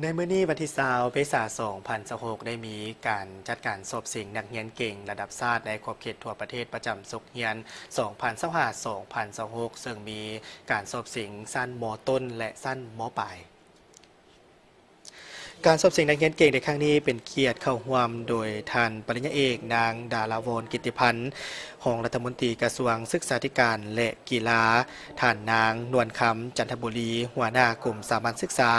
ໃນມື້ນີ້ວັນທີຊາວ ເມສາ ສອງພັນຊາວຫົກ ໄດ້ມີການຈັດການສອບເສັງນັກຮຽນເກັ່ງລະດັບຊາດໃນຂອບເຂດທົ່ວປະເທດປະຈຳສົກຮຽນ ສອງພັນຊາວຫ້າ ສອງພັນຊາວຫົກ ເຊິ່ງມີການສອບເສັງຊັ້ນ ມ.ຕົ້ນ ແລະ ຊັ້ນ ມ.ປາຍ. ການສອບເສັງນັກຮຽນເກັ່ງໃນຄັ້ງນີ້ເປັນກຽດເຂົ້າຮ່ວມໂດຍທ່ານປະລິນຍາເອກ ນາງ ດາລາວອນ ກິດຕິພັນ ຮອງລັດຖະມົນຕີກະຊວງສຶກສາທິການ ແລະ ກິລາ, ທ່ານນາງ ນວນຄຳ ຈັນທະບູລີ ຫົວໜ້າກົມສາມັນສຶກສາ,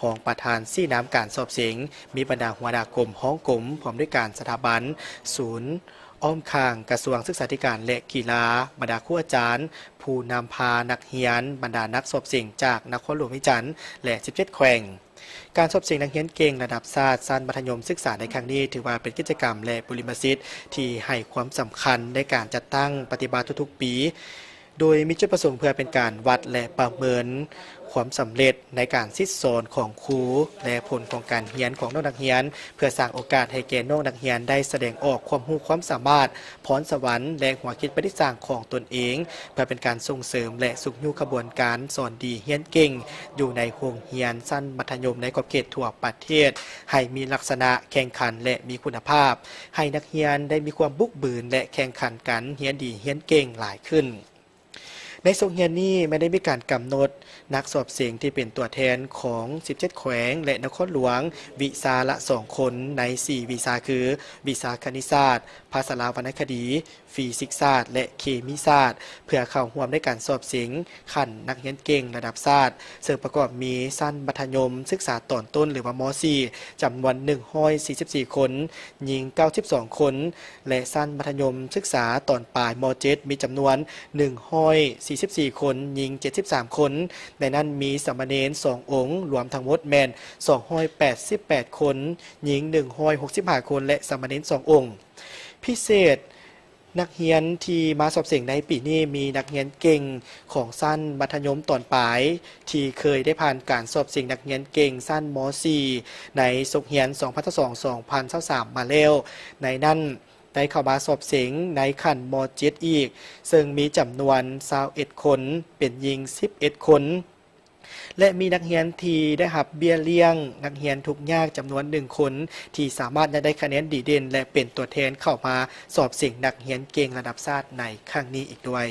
ຮອງປະທານຊີ້ນຳການສອບເສັງ, ມີບັນດາຫົວໜ້າກົມ, ຮອງກົມ, ຜູ້ອຳນວຍການສະຖາບັນ, ສູນອ້ອມຂ້າງກະຊວງສຶກສາທິການ ແລະ ກິລາ, ບັນດາຄູອາຈານ, ຜູ້ນຳພານັກຮຽນ, ບັນດານັກສອບເສັງຈາກນະຄອນຫຼວງວຽງຈັນ ແລະ ສິບເຈັດແຂວງ. ການສອບເສັງນັກຮຽນເກັ່ງລະດັບຊາດຊັ້ນມັດທະຍົມສຶກສາໃນຄັ້ງນີ້ ຖືວ່າເປັນກິດຈະກຳ ແລະ ບຸລິມະສິດທີ່ໃຫ້ຄວາມສຳຄັນໃນການຈັດຕັ້ງປະຕິບັດທຸກໆປີ, ໂດຍມີຈຸດປະສົງເພື່ອເປັນການວັດ ແລະ ປະເມີນຄວາມສຳເລັດໃນການສິດສອນຂອງຄູ ແລະ ຜົນຂອງການຮຽນຂອງນ້ອງນັກຮຽນ, ເພື່ອສ້າງໂອກາດໃຫ້ແກ່ນ້ອງນັກຮຽນໄດ້ສະແດງອອກຄວາມຮູ້ຄວາມສາມາດ, ພອນສະຫວັນ ແລະ ຫົວຄິດປະດິດສ້າງຂອງຕົນເອງ, ເພື່ອເປັນການສົ່ງເສີມ ແລະ ຊຸກຍູ້ຂະບວນການສອນດີຮຽນເກັ່ງ ຢູ່ໃນໂຮງຮຽນຊັ້ນມັດທະຍົມໃນຂອບເຂດທົ່ວປະເທດ ໃຫ້ມີລັກສະນະແຂ່ງຂັນ ແລະ ມີຄຸນນະພາບ, ໃຫ້ນັກຮຽນໄດ້ມີຄວາມບຸກບືນ ແລະ ແຂ່ງຂັນກັນຮຽນດີຮຽນເກັ່ງຫຼາຍຂຶ້ນ. ໃນສົກຮຽນນີ້ແມ່ນໄດ້ມີການກຳນົດນັກສອບເສັງທີ່ເປັນຕົວແທນຂອງສິບເຈັດແຂວງ ແລະ ນະຄອນຫຼວງ ວິຊາລະສອງຄົນ ໃນສີ່ວິຊາຄື ວິຊາຄະນິດສາດ, ພາສາລາວວັນນະຄະດີ, ຟີຊິກສາດ ແລະ ເຄມີສາດ ເພື່ອເຂົ້າຮ່ວມໃນການສອບເສັງຂັ້ນນັກຮຽນເກັ່ງລະດັບຊາດ, ເຊິ່ງປະກອບມີຊັ້ນມັດທະຍົມສຶກສາຕອນຕົ້ນ ຫຼືວ່າ ມ.ສີ່ ຈຳນວນໜຶ່ງຮ້ອຍສີ່ສິບສີ່ຄົນ, ຍິງເກົ້າສິບສອງຄົນ ແລະ ຊັ້ນມັດທະຍົມສຶກສາຕອນປາຍ ມ.ເຈັດ ມີຈຳນວນໜຶ່ງຮ້ອຍສີ່ສິບສີ່ຄົນ, ຍິງເຈັດສິບສາມຄົນ, ໃນນັ້ນມີສາມະເນນສອງອົງ, ລວມທັງໝົດແມ່ນສອງຮ້ອຍແປດສິບແປດຄົນ, ຍິງໜຶ່ງຮ້ອຍຫົກສິບຫ້າຄົນ ແລະ ສາມະເນນສອງອົງ. ພິເສດ, ນັກຮຽນທີ່ມາສອບເສັງໃນປີນີ້ມີນັກຮຽນເກັ່ງຂອງຊັ້ນມັດທະຍົມຕອນປາຍ ທີ່ເຄີຍໄດ້ຜ່ານການສອບເສັງນັກຮຽນເກັ່ງຊັ້ນ ມ.ສີ່ ໃນສົກຮຽນ ສອງພັນຊາວສອງ ສອງພັນຊາວສາມ ມາແລ້ວ. ໃນນັ້ນໄດ້ເຂົ້າມາສອບເສັງໃນຂັ້ນ ມ.ເຈັດ ອີກ, ເຊິ່ງມີຈຳນວນຊາວເອັດຄົນ, ເປັນຍິງສິບເອັດຄົນ. ແລະ ມີນັກຮຽນທີ່ໄດ້ຮັບເບ້ຍລ້ຽງນັກຮຽນທຸກຍາກຈຳນວນໜຶ່ງຄົນ ທີ່ສາມາດຍັງໄດ້ຄະແນນດີເດັ່ນ ແລະ ເປັນຕົວແທນເຂົ້າມາສອບເສັງນັກຮຽນເກັ່ງລະດັບຊາດໃນຄັ້ງນີ້ອີກດ້ວຍ.